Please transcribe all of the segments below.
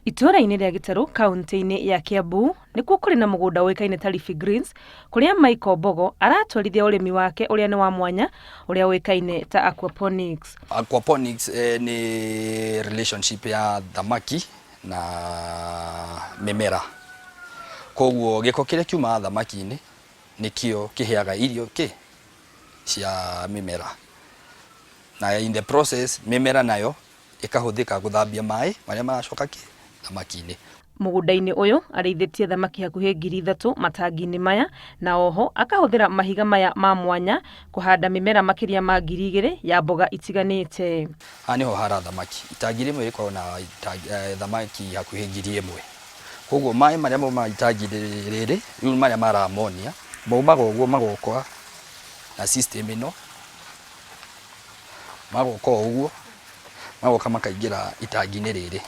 Itũũra-inĩ rĩa Gĩtarũ kauntĩ-inĩ ya Kiambu nĩkuo kũrĩ na mũgũnda ũĩkaine ta Leafy Greens kũrĩa Michael Mbogo aratwarithia ũrĩmi wake ũrĩa nĩ wa mwanya ũrĩa ũĩkaine ta aquaponics. Aquaponics nĩ relationship ya thamaki na mĩmera. Koguo gĩko kĩrĩa kiumaga thamaki-inĩ nĩkĩo kĩheaga irio kĩ? Cia mĩmera. Na in the process mĩmera nayo ĩkahũthĩka gũthambia maĩ marĩa maracoka kĩ? Thamaki-inĩ. Mũgũnda-inĩ ũyũ arĩithĩtie thamaki hakuhĩ 3000 matangi-inĩ maya na oho akahũthĩra mahiga maya ma mwanya kũhanda mĩmera makĩria ma 2000 ya mboga itiganĩte. Haha nĩho hara thamaki. Itangi rĩmwe rĩkoragwo na thamaki hakuhĩ 1000. Koguo maĩ marĩa maumaga itangi-inĩ rĩrĩ, rĩu marĩa mara ammonia, maumaga ũguo magoka na system ĩno, magoka o ũguo. Magoka makaingĩra itangi-inĩ rĩrĩ.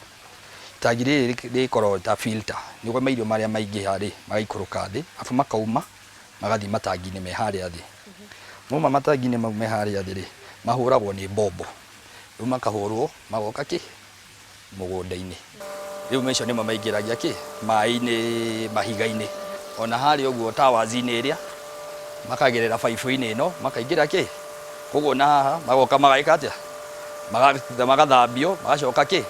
Itangi rĩrĩ rĩkoragwo ta filter, nĩguo mairio marĩa maingĩha rĩ, magaikũrũka thĩ, arabu makauma magathiĩ matangi-inĩ me harĩa thĩ. Mauma matangi-inĩ mau me harĩa thĩ rĩ, mahũragwo nĩ mbombo, rĩu makahũrwo magoka kĩ? Mũgũnda-inĩ. Rĩu macio nĩmo maingĩragia kĩ? Maĩ-inĩ mahiga-inĩ. Ona harĩa ũguo towers -inĩ ĩrĩa, makagerera baibũ-inĩ ĩno makaingĩra kĩ? Koguo ona haha magoka mageka atĩa? Magathambio magacoka kĩ?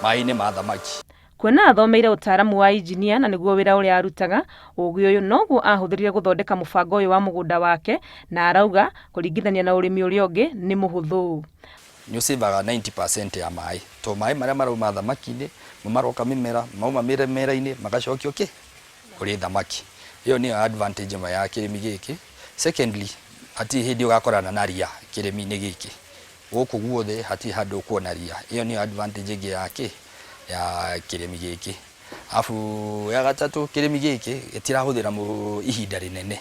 Maĩ-inĩ ma thamaki. Kuona athomeire ũtaaramu wa injinia na nĩguo wĩra ũrĩa arutaga, ũũgĩ ũyũ noguo ahũthĩrire gũthondeka mũbango ũyũ wa mũgũnda wake na arauga kũringithania na ũrĩmi ũrĩa ũngĩ nĩ mũhũthũ. Nĩ ũcĩvaga 90% ya maĩ tondũ maĩ marĩa marauma thamaki-inĩ mo maroka mĩmera, mauma mĩmera-inĩ magacokio kĩ? Kũrĩ thamaki. Ĩyo nĩyo advantage ĩmwe ya kĩrĩmi gĩkĩ. Secondly, hatirĩ hĩndĩ ũgakorana na ria kĩrĩmi-inĩ gĩkĩ. Gũkũ guothe hatirĩ handũ ũkuona ria. Ĩyo nĩyo advantage ĩngĩ ya kĩ? Ya kĩrĩmi gĩkĩ. Arabu ya gatatũ kĩrĩmi gĩkĩ gĩtirahũthĩra ihinda rĩnene.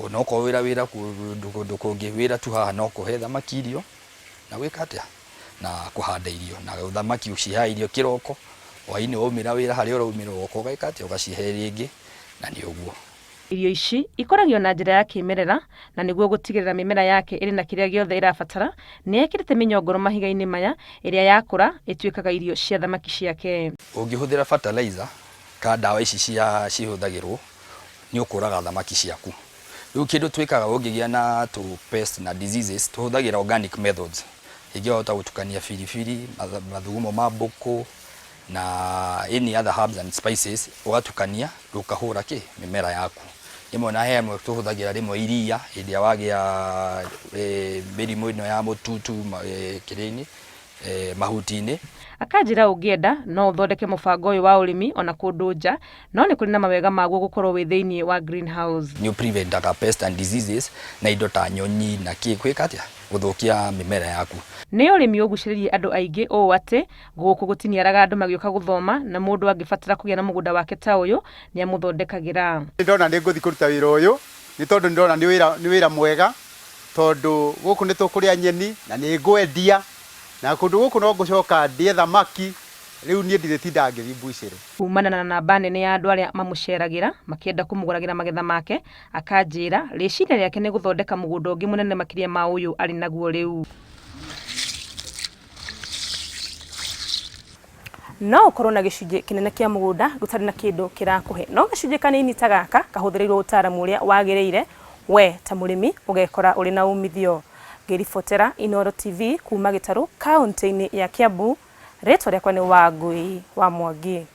Onokorwo wĩra wĩra kũndũ kũngĩ, wĩra tu haha no kũhe thamaki irio na gwĩka atĩa? Na kũhanda irio. Na thamaki ũciheaga irio kĩroko, hwainĩ waumĩra wĩra harĩa ũraumĩra ũgoka ũgeka atĩa? Ũgacihe rĩngĩ na nĩ ũguo. Irio ici ikũragio na njĩra ya kĩmerera na nĩguo gũtigĩrĩra mĩmera yake ĩrĩ na kĩrĩa gĩothe ĩrabatara, nĩ ekĩrĩte mĩnyongoro mahiga-inĩ maya ĩrĩa yakũra ĩtuĩkaga irio cia thamaki ciake. Ũngĩhũthĩra fertilizer kana ndawa ici cia cihũthagĩrwo nĩ ũkũraga thamaki ciaku. Rĩu kĩndũ twĩkaga ũngĩgĩa na tũ pest na diseases tũhũthagĩra organic methods. Rĩngĩ wahota gũtukania biribiri, mathugumo ma mbũkũ na any other herbs and spices ũgatukania rĩu ũkahũra kĩ? Mĩmera yaku. Rĩmwe na he amwe tũhũthagĩra rĩmwe iria hĩndĩ ĩrĩa wagĩa mĩrimũ ĩno ya mũtutu kĩrĩa-inĩ mahuti-inĩ. Akanjĩra ũngĩenda no ũthondeke mũbango ũyũ wa ũrĩmi ona kũndũ nja, no nĩ kũrĩ na mawega maguo gũkorwo wĩ thĩinĩ wa greenhouse. Nĩ ũ prevent aga pest and diseases na indo ta nyoni na kĩ gwĩka atĩa? Gũthũkia mĩmera yaku. Nĩ ũrĩmi ũgucĩrĩirie andũ aingĩ ũũ atĩ gũkũ gũtiniaraga andũ magĩũka gũthoma na mũndũ angĩbatara kũgĩa na mũgũnda wake ta ũyũ nĩ amũthondekagĩra. Nĩ ndona nĩ ngũthiĩ kũruta wĩra ũyũ nĩ tondũ nĩ ndona nĩ wĩra mwega tondũ gũkũ nĩ tũkũrĩa nyeni na nĩ ngwendia na kũndũ gũkũ no ngũcoka ndĩe thamaki, rĩu niĩ ndirĩtindaga ngĩthiĩ mbucĩrĩ. Kumana na namba nene ya andũ arĩa mamũceragĩra makĩenda kũmũgũragĩra magetha make, akanjĩra rĩciria rĩake nĩ gũthondeka mũgũnda ũngĩ mũnene makĩria ma ũyũ arĩ naguo rĩu. No ũkorwo na gĩcunjĩ kĩnene kĩa mũgũnda gũtarĩ na kĩndũ kĩrakũhe, no gacunjĩ kanini ta gaka kahũthĩrĩirwo ũtaaramu ũrĩa wagĩrĩire, we ta mũrĩmi ũgekora ũrĩ na umithio. Ngĩribotera Inooro TV kuma Gĩtarũ, kauntĩ-inĩ ya Kiambu, rĩtwa rĩakwa nĩ Wangui wa Mwangi.